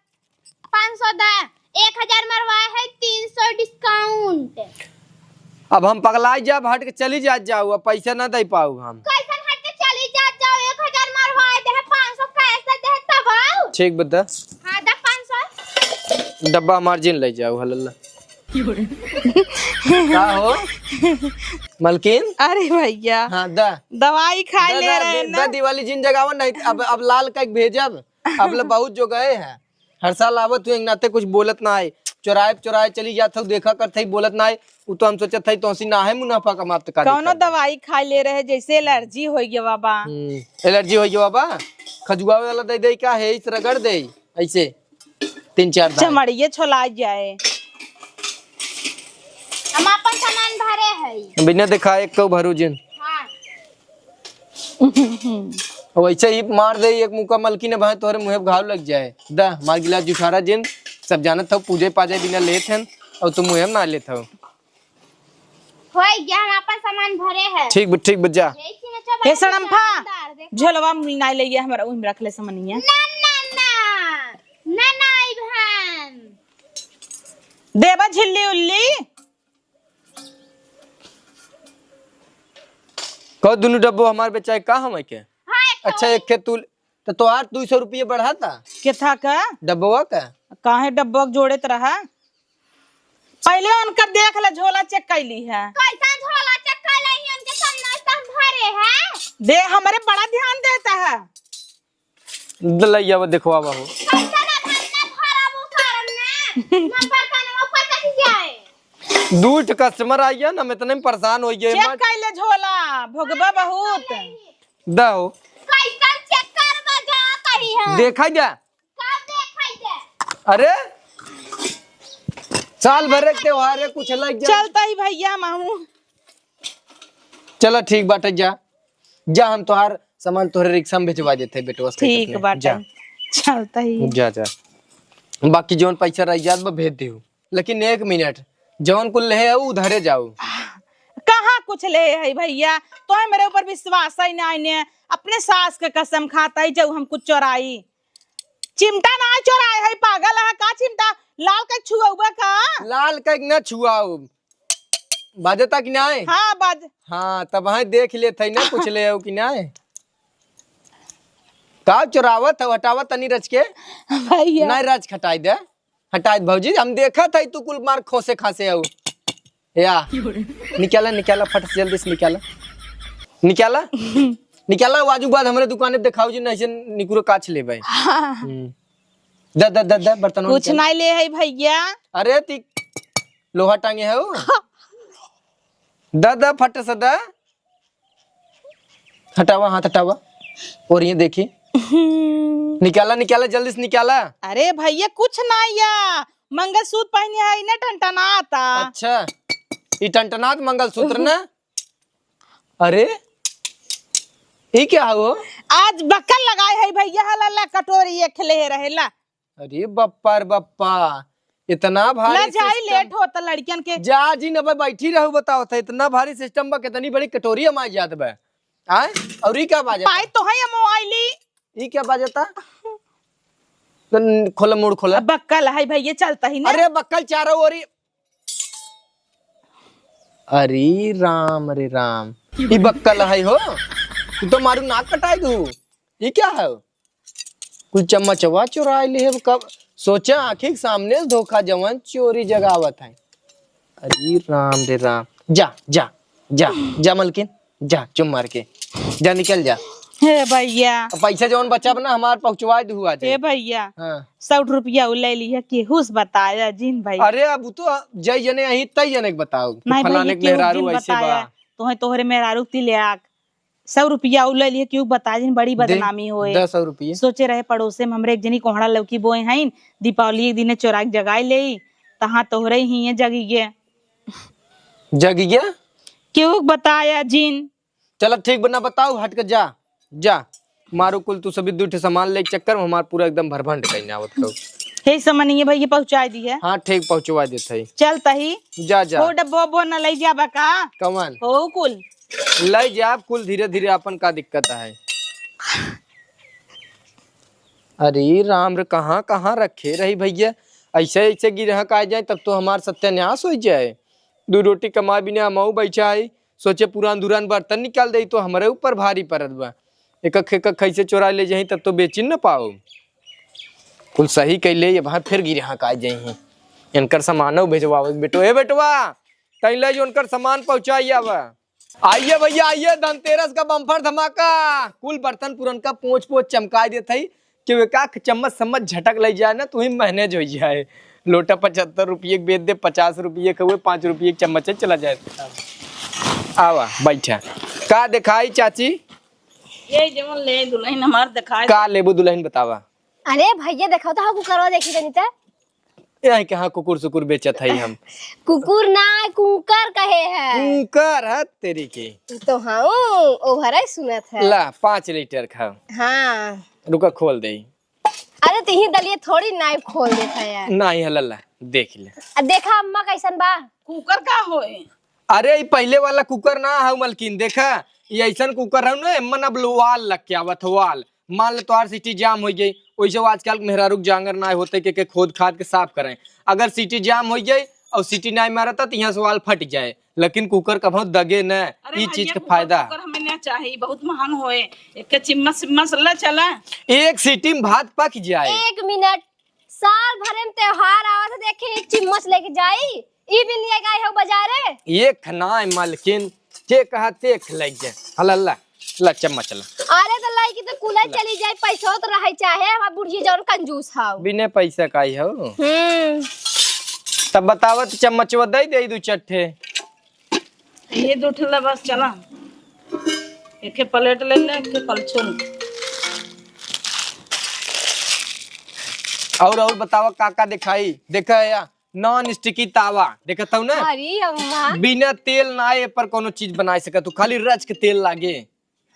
पाँच सौ दा, एक हजार मरवाए है, तीन सौ डिस्काउंट। अब हम पगलाई जाब, हट के चली जात जाऊ, अब पैसा ना दे पाऊ हम। कैसन हट के चली जात जाऊ, एक हजार मरवाए दे, पाँच सौ कैसे दे तब आओ? ठीक बता। हाँ, दा पाँच सौ। डब्बा हमार जिन ले जाऊ, हलल्ला। का हो? मलकिन? अरे भैया। हाँ, दा। दवाई खाए दा, ले दा, रहे दे, ना। दा, दिवाली जिन जगावन नहीं, अब, अब लाल का एक भेजब, अब ले बहुत जो गए हैं। हर साल आवत हुए, एक नाते कुछ बोलत ना आए, चोराए चोराए चली जात हऊ, देखा करत हई, बोलत ना आए। उ तो हम सोचत हई, तोहसी ना है मुनाफा कमात का कौनो देखत। दवाई खाए ले रहे, जैसे एलर्जी हो गया बाबा। हम्म, एलर्जी हो गया बाबा, खजुआवे वाला दे दे, का है, इस रगड़ दे, ऐसे तीन चार दाना। चमड़िए छोला जाए। हम अपन सामान भरे हई। बिना दिखाए एक तो भरू जिन। हाँ। वैसे ही मार दे एक मुक्का मलकिन, भाई तोहरे मुँहे घाव लग जाए। दा, मार गिलास जुठारा जिन, सब जानत हऊ, पूजे पाजे बिना लेत हन, और तू मुँहे में ना लेत हऊ। होई गया, हम अपन सामान भरे है। ठीक ब-, ठीक बा, जा। यही थी ना, चल, हे बड़ा सड़म्फा, सामान डाल दे। झोलवा में ना ले गया हमारा, उही में रख ले सामानिया। ना, ना, ना, ना, ना, ई बहन। देबा झिल्ली उल्ली। कह दुनू डब्बो हमार बेचाए का हम के? हाँ, एक अच्छा, ठो। एक के तू, तो तोहार दू सौ रुपये बढ़ा था? के था का? डब्बवा का? काहे डब्बवा के जोड़े त रहा? पहले उनका देख ले, झोला चेक कैली है। कैसा झोला चेक कैले ही? उनके सामने से हम भरे हैं। दे, हमरे बड़ा ध्यान देता है। द-, लइया वो देखवा बाबू। कैसा ना भरना भरा वो कारण में। ना बर्तन वो पटक जाए। दू ठो कस्टमर आई है ना, हम इतने में परेशान हो गए। चेक कैले झोला, भोगबा बहुत। दहो। कैसन चेक करबा जा कही है? देखा जा। का देखा जा? अरे, साल भर एक त्योहार है, कुछ लग जा। चलता ही भैया मामू। चला ठीक बाटे, जा, जा, हम तोहार सामान तोहरे रिक्शा में भिजवा देते बेटवा से ठीक लेके। बाटे। जा। चलता ही। जा, जा। बाकी जौन पैसा रह जात बा भेज दियो। लेकिन एक मिनट, जौन कुल लेहे हऊ, उधरे जाऊ। कहाँ कुछ लेहे है भैया? तोहे मेरे ऊपर विश्वास ही ना है ने। अपने सास के कसम खाता ही, जब हम कुछ चोराई। चिमटा ना चोराए है, पागल है का चिमटा? लाल का छुआउबा का? लाल का ना छुआऊ। बाजता कि नाय? हाँ, बाज। हाँ, तब हाँ देख लेत है ना, कुछ लेहे हऊ कि नाय? का चोरावत है, हटावत तनी रच के। भैया। नाय रच, हटाई दे। हटाइत भौजी, हम देखत हई तू कुल मार खोसे खासे हऊ। या। निकाला, निकाला, फट से जल्दी से निकाला। निकाला। निकाला, आजू बाद हमरे दुकाने देखाऊ जी, नहीं से निकुरो काछ लेबै। हाँ। हम्म। द, द, द, द, बर्तन कुछ निकाल। नहीं ले है भैया। अरे ती लोहा टांगे हऊ। द, द, फट से द। हटावा, हाथ हटावा। और ये देखी। हम्म। निकाला, निकाला, जल्दी से निकाला। अरे भैया, कुछ ना या, मंगलसूत्र पहने है, इन्हें टनटनाता। अच्छा, ई टनटनात मंगलसूत्र ना? अरे, ई क्या हो? आज बक्कल लगाए है भैया, हला ला कटोरी एक ले रहेला। अरे बप्पा रे बप्पा, इतना भारी ला जाई, system। लेट होता लड़कियन के। जा जी, न बा-, बैठी रहू, बताओ था, इतना भारी system बा, कितनी बड़ी कटोरी हमारे जात बा। आय? और ई का बाजता? पाई तो है ये मोबाइली। ई क्या बाजता? तो न-, खोला, मुड़ खोला। अब बक्कल है भैया, चलता ही ना। अरे बक्कल चारों ओरी। अरे राम रे राम, ई बक्कल है हो? तू तो मारू नाक कटाई दू। ई क्या है? कुल चम्मचवा चुराए लिहे कब, सोचा आँखी के सामने से धोखा जवन चोरी जगावत है। अरे राम रे राम, जा, जा। जा, जा मलकिन, जा चुप मार के, जा निकल जा। हे भैया। अब पैसा जौन बचब ना हमार पहुँचवाइ दू आज। हे भैया। हाँ। सौ रुपया उ ले लिहे, केहू से बताया जिन भैया। अरे अब उ तो जय जने अही तय जने के बताओ कि नहीं भैया, फलाने के केहू मेहरारू जिन ऐसे बताया। बा। तोहे तोहरे मेहरारू तिल्याक सौ रुपया उ ले लिहे, केहू बता जिन, बड़ी दे, बदनामी होए। दस सौ रुपये। सोचे रहे पड़ोसे में हमरे एक जनी कोहड़ा लौकी बोए हईन, दीपावली एक दिने चोराइ के जगाइ लेई, तहाँ तोहरे ही है जगी गे। जगी गे? केहू के बताया जिन। चल ठीक बना बताओ, हट के जा, जा। मारू कुल तू सभी दुइ ठे सामान ले के चक्कर में हमार पूरा एकदम भरभंड कहीं आवत हो। हे समनिए भैया पहुँचाइ दिहे। हाँ ठीक पहुँचवा देत है। चल तही। जा, जा। हो डब्बो बो न लइ जाबा का? कवन? हो कुल। लइ जाब कुल धीरे धीरे, अपन का दिक्कत है? अरे राम रे, कहाँ कहाँ रखे रही भैया, ऐसे ऐसे गिरहक आ जाए तब तो हमार सत्यानाश होइ जाए। दू रोटी कमाए बिना हमहू बैठा है, सोचे पुरान दुरान बर्तन निकाल देई तो हमरे ऊपर भारी पड़त बा। एकक एकक कैसे चोराइ ले जाई तब तो बेचिन न पाओ। कुल सही कैले, ये बार फिर गिरहक आ जाई हैं। इनकर सामानो भेजवावे बेटो, ए बेटवा, तई ले जो उनकर सामान पहुँचाइ आवा। आइए भैया आइए, धनतेरस का बम्पर धमाका। कुल बर्तन पुरनका पोंछ पोंछ चमकाइ देत हई। कि वे का चम्मच सम्मच झटक लइ जाए ना, तो ही मैनेज होइ जाए। लोटा पचहत्तर रुपये के बेच दे, पचास रुपये के हुए, पाँच रुपये के चम्मच है, चला जाए। आवा, बैठा। का देखाई चाची? ये जवन ले दुलहिन हमार देखाई। का लेबू दुलहिन बतावा। अरे भैया देखाओ तो, हाँ, कुकरवा देखी तनी त। यही कहाँ कुकुर सुकुर बेचत हई हम। कुकुर ना, कुकर कहे है। कुकर है तेरी की। ई तो हाँ, ओभरे सुनत है। ला, पाँच लीटर खाओ। हाँ। रुका, खोल देई। अरे, तिही दलिए थोड़ी नाइफ खोल देत है यार। नाही है लल्ला, देख ले। आ, देखा अम्मा कैसन बा। कुकर का होए? अरे, ई पहिले वाला कुकर ना हउ मलकिन, देखा, ई अइसन कुकर हउ ना, एमन अब लो-, वाल लग के आवत हउ, वाल। मान ले तोहार सीटी जाम होइ गई, ओइसे आजकल मेहरारू के जांगर ना होते के, के खोद खाद के साफ करें। अगर सीटी जाम होइ गई और सीटी नाहीं मारता तो यहाँ से वाल फट जाए, लेकिन कुकर कभो दगे न। अरे ई भैया, चीज के कुकर, फायदा। कुकर हमें ना चाही, बहुत महंग होए। एक चिम्मच सिम्मच ले चला। एक सीटी में भात पक जाए। एक मिनट, साल भरे में त्योहार आवत है, देखे एक चिम्मच लेके जाई, ई भी लिए गए हो बाजारे। एक ना मलकिन, जे कहा ते खिलाई जे। हला ला, ला चम्मच ला। अरे तो लइकी तो कुले ला। चली जाए, पैसा तो रहे चाहे, हमार बुढ़िया जौन कंजूस हाउ। बिना पैसा का ही हो। हम्म। तब बतावत चम्मचवा दे दे दू चट्ठे। ये दो ठेला बस चला। एक प्लेट ले ले, एक कलछुल। और, और बतावा का का दिखाई? देखा या नॉन स्टिकी तावा, देखत हऊ ना? अरे अम्मा। बिना तेल ना ए पर कोनो चीज बनाए सकत हऊ, खाली रच के तेल लागे।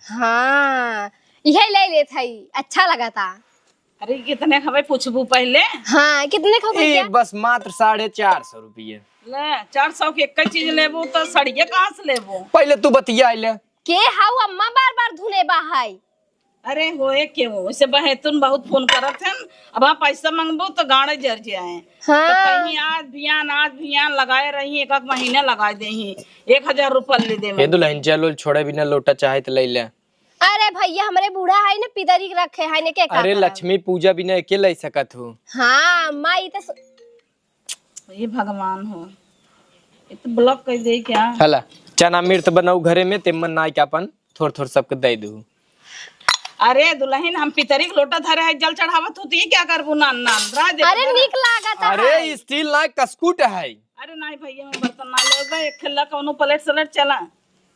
हाँ, इहे ले लेत हई, अच्छा लगता। अरे कितने खबे पूछबू पहले? हाँ, कितने खबे ए, क्या? बस मात्र साढ़े चार सौ रुपये। ले, चार सौ के एक चीज लेबू तो सड़िए कहाँ से लेबू? पहले तू बतिया ले। के हाउ अम्मा बार बार धुने बा है? अरे होए के हो, वैसे बहेतुन बहुत फोन करत हन, अब आप पैसा मंगबो तो गाड़े जर जाए। हाँ। तो कहीं आज भियान, आज भियान लगाए रही, एक, एक महीना लगाए देही, एक हजार रुपया ले दे ए मैं। दुल्हन, जल उल छोड़े बिना लोटा चाहे तो ले ले। अरे भैया, हमरे बूढ़ा है ना, पितरी के रखे है ना, के का अरे करब? लक्ष्मी पूजा बिना एके ले सकत हो। हाँ, माई तो स- हे भगवान हो, ये तो ब्लॉक कर दे क्या? हला, चना मिर्च बनाऊ घरे में, ते मन ना के अपन थोड़ थोड़ सबके दे दू। अरे दुल्हन, हम पितरी के लोटा धरे है, जल चढ़ावत हूँ, तो ये क्या करबू? नान नान रह दे, अरे धरे। नीक लागत अरे है। स्टील ना, कस्कूट है। अरे नहीं भैया, हम बर्तन ना लेबे, एक खेला कौनो प्लेट सलेट चला।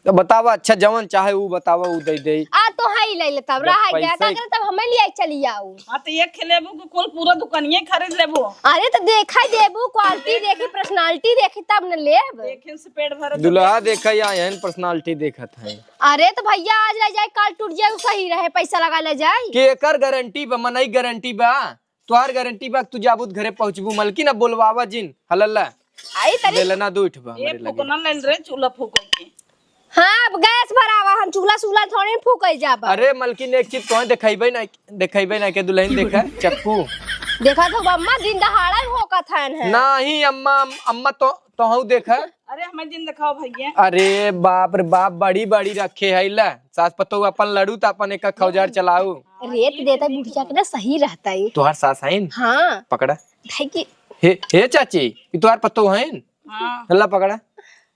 तो बतावा, अच्छा, जवन चाहे ऊ बतावा, ऊ दे दे। आ, तो हाई ले ले तब, जब रहा गया, पैसा का करे तब हमें लिए चली आऊ। हाँ, तो एक खेलेबू कि कुल पूरा दुकानिये खरीद लेबू? अरे, तो देखा देबू, क्वालिटी देखी, पर्सनालिटी देखी, तब न लेब। देखे से पेट भरे तो दुल्हा देखी। देखा या एहन पर्सनालिटी देखत है। अरे, तो भैया, आज ले जाए, काल टूट जाए, ऊ सही रहे, पैसा लगा ले जाए। केकर गारंटी बा, मनई गारंटी बा? तोहार गारंटी बा, तू जाबू त घरे पहुँचबू। मलकिन, अब बोलवावा जिन, हलल्ला। आई तरी। बेलना दो उठबा हमरे एक लगे। फूकना ले रे, चूल्हा फूके के। हाँ, अब गैस भरावा, हम चूल्हा, चूल्हा थोड़ी फूके जाबा। अरे मलकिन, एक चीज तोहे देखाइबे ना, देखाइबे ना के दुल्हन देखा, चक्कू। देखा तो अम्मा दिन दहाड़ा भोंकत हन है। नाही अम्मा, अम्मा तो, तोहू देखा। अरे हमें जिन देखाओ भैया। अरे बाप रे बाप, बड़ी बड़ी रखे है ला। सास पतोह अपन लड़ू त अपन एक खौजार चलाऊ। रेत देता बुढ़िया के ना सही रहता है। तोहार सास है न? हाँ। पकड़ा। भाई की। हे, हे चाची, ई तोहार पतोह है न? हाँ। हल्ला पकड़ा।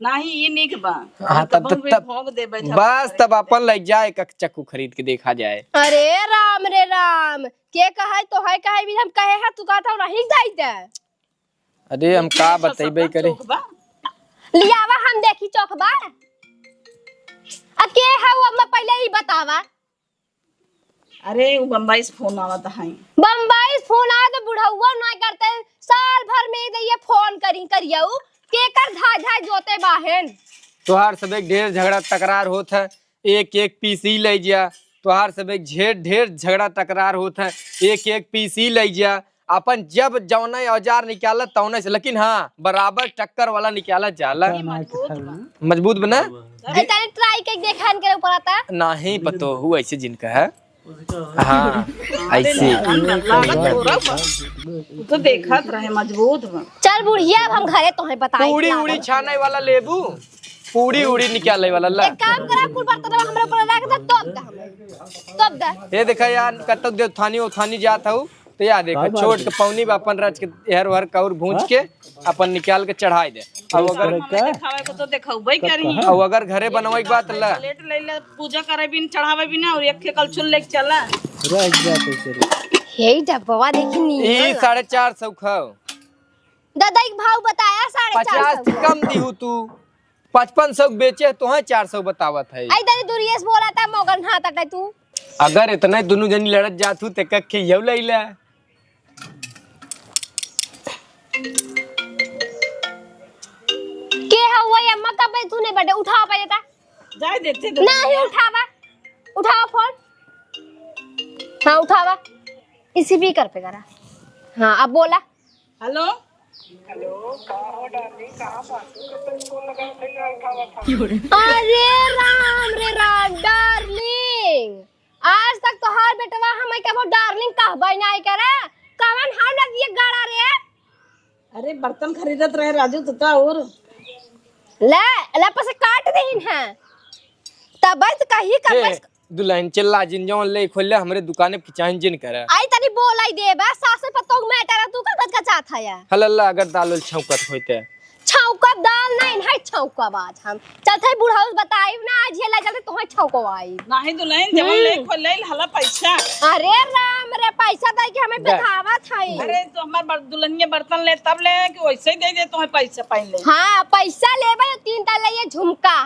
नाही, ई नीक बा। हाँ, तब तब, तब भोंक देबे, बस, तब अपन लग जाए, एक चक्कू खरीद के देखा जाए। अरे राम रे राम, के कहे तो है, कहे भी हम कहे है, तू कहता नहीं जाई दे। अरे, हम का बतइबे करी? लियावा, हम देखी चोख बा। आ के है वो, अब मैं पहले ही बतावा। अरे, उ बम्बई से फोन आवत है। बम्बई से फोन आवे तो बुढ़उआ ना करते, साल भर में ये फोन करी करियऊ, केकर धाय धाय जोते बाहेन। तोहार सब एक ढेर झगड़ा तकरार होत है, एक एक पीस ई लइ जा। तोहार सब एक ढेर ढेर झगड़ा तकरार होत है, एक एक पीस ई लइ जा। अपन जब जौने औजार निकालत तौने से, लेकिन हाँ, बराबर टक्कर वाला निकालत जाला। ये मजबूत बा। मजबूत बना। अरे, तनी ट्राई के देखा इनके ऊपर आता। नहीं पतो हु ऐसे जिनका है। हाँ, ऐसे। उ तो देखत रहे, मजबूत बा। चल बुढ़िया, अब हम घरे तोहे बताई। पूड़ी उड़ी छाने वाला लेबू, पूड़ी उड़ी निकाले वाला ला। एक काम करा, कुल बर्तन हमरा ऊपर रख दे, तब दे हमें। तब दे। ये देखा यार, कतक देवथानी उथानी जात हऊ, तो या देखा, छोट के पौनी बा, अपन रच के, एहर ओहर कौर भूंज के, अपन निकाल के चढ़ाई दे। अब अगर खावे को तो देखउबे करी। अब अगर घरे बनवाई के बात ला। प्लेट ले ले, पूजा करे बिन, चढ़ावे बिन, और एक ठे कलछुल लेके चला। रह जा कैसे रे। हे डब्बा देखी नी। ई साढ़े चार सौ खाओ। दादा एक भाव बताया, साढ़े चार सौ। पचास कम दिहू तू, पचपन सौ बेचे, तोहे चार सौ बतावत है। आई दादी दूरिये से बोला था, मौगन हाथ अटे तू। अगर इतना दुनू जनी लड़त जात हू, ते कख के यौ लैला। के हवा ये अम्मा, कब तू नहीं बटे? उठावा पहले ता। जाए देते तो नहीं उठावा, उठावा फोन। हाँ उठावा, इसी भी कर पे करा। हाँ अब बोला। हेलो। हेलो, का हो डार्लिंग, कहाँ बाटू? कब तक फोन लगावत है, ना उठावत है? अरे राम रे राम, डार्लिंग, आज तक तोहार बेटवा हमें कबो डार्लिंग कहबे नाहीं करे। कवन हम लगिए गड़ा रे? अरे बर्तन खरीदत रहे राजू तोता और ले, ले पसे काट देहिन है। तब तो कही कब हे, बस दुल्हन चिल्ला जिन, जौन ले खोल ले, हमरे दुकाने पे किचाइन जिन करे। आई तनी बोलाई दे बे, सास पतोह मैटर है, तू का कच कचात है या? हलल्ला अगर दाल उल छौंकत होइते। छौंकब दाल नहीं है, छौंकब आज हम। चलते बुढ़ऊ बताई ना, आज ये ले चलते तोहे छौंकवाई। नहीं दुल्हन, जवन ले हम्म। खोल ले, हला पैसा। अरे राम रे, पैसा दे के हमें दे। बतावत है। अरे तो हमार बर-, दुल्हनिया बर्तन ले तब ले कि वैसे ही दे दे तोहे पैसा पहले। हाँ, पैसा लेबे, तीन ताला ये झुमका।